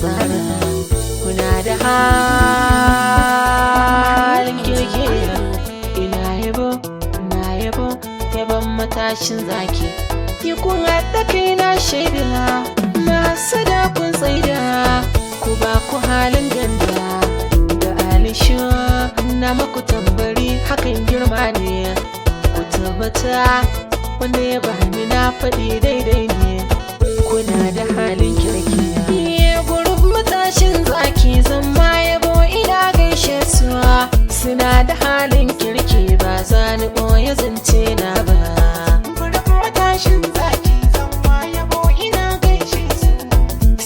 tsara. Kuna da halin kirki. Ina yabo, na yabo, yabon matashin zaki. Ki kun haɗa kai na shaida, masu da kun tsaida, ku ba ku halin ganda. Da alishu na maku tambari hakan girma ne. Ku tabbata wanda ya bani na faɗi daidai ne. Kuna da halin kirki. Gurin matashin zaki zama yabo ina gaishe su. Suna da halin kirki ba za ni ɓoye zance na ba. Gurin matashin zaki zama yabo ina gaishe su.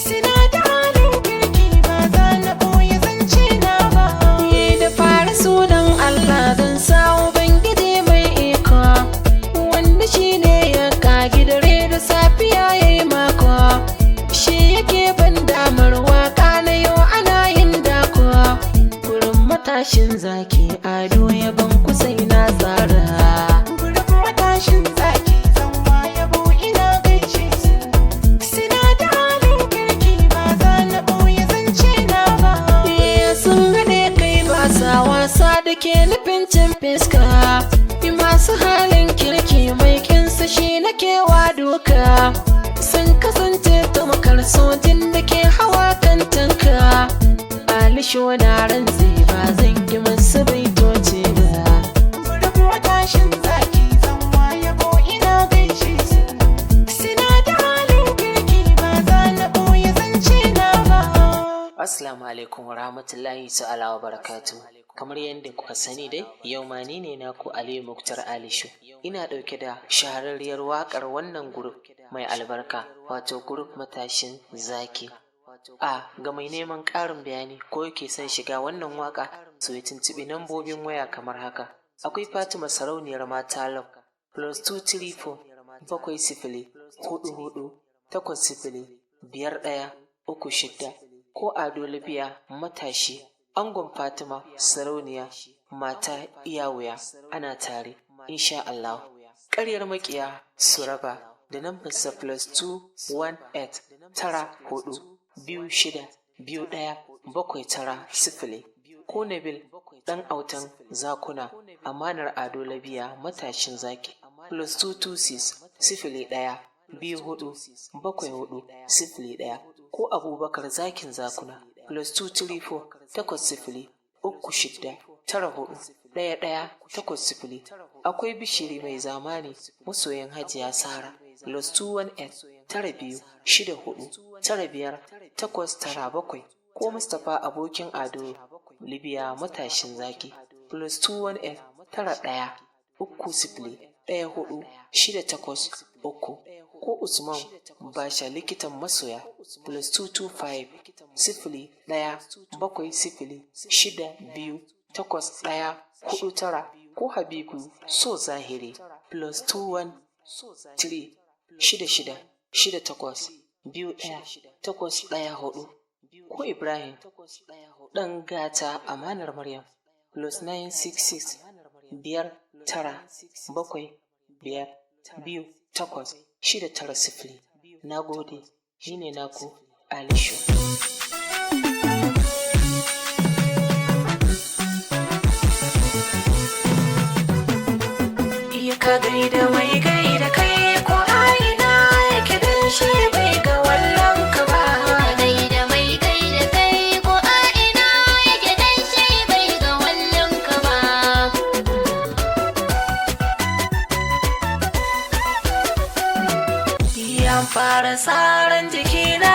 Suna da halin kirki ba za na ɓoye zance na ba. Ni da fara sunan Allah zan sa Ubangiji mai iko, wanda shi ne ya kagi dare da safiya ya yi mako. Shi yake ban damar waka na yau ana yin dako. Gurin matashin zaki ado yaban kusai na tsara. Gurin matashin zaki zama yabo ina gaishe su. Suna da halin kirki ba za na ɓoye zance na ba. Sun haɗe kai ba sa wasa da ke nufin cin fiska. Masu halin kirki mai kinsa shi na kewa duka. Sun kasance tamkar sojin da ke hawa kan tanka. Alisho na rantse ba zan yi masu baitoci ba. Gurin matashin zaki zama yabo ina gaishe su. Suna da halin kirki ba za na ɓoye zance na ba. Assalamu alaikum wa rahmatullahi ta'ala wa barakatu. Kamar yadda kuka sani dai, yau ma ni ne naku Aliyu Muktar Alishu. Ina ɗauke da shahararriyar waƙar wannan group mai albarka, wato group matashin zaki. A ga mai neman ƙarin bayani ko yake son shiga wannan waƙa, so ya tuntuɓi nambobin waya kamar haka. Akwai Fatima Sarauniyar Mata Love, +234 70 44 80 51 36, ko Ado Libya matashi angon Fatima Sarauniya mata iya wuya ana tare insha Allah. Ƙaryar makiya su raba da nambarsa +218 94 26 21 79 0, ko Nabil ɗan autan zakuna amanar Ado Labiya matashin zaki +226 01 24 74 01, ko Abubakar zakin zakuna +234 80 36 94 11 80. Akwai Bishiri mai zamani masoyin Hajiya Sara +218 92 64 95 897, ko Mustapha abokin Ado Libya matashin zaki +218 91 30 14 68 3, ko Usman Basha likitan masoya +225 01 70 62 81 49, ko Habibu so zahiri +213 66 68 21 814, ko Ibrahim ɗan gata amanar Maryam +966 5 9 7 5 2 8 6 9 0. Na gode, ni ne naku Alishu. Iya ka gaida mai gaida kai ko aina yake dan shi bai ga wallon ka ba. Gaida mai gaida kai ko a ina yake dan shi bai ga wallon ka ba. Ya fara tsaran jikina.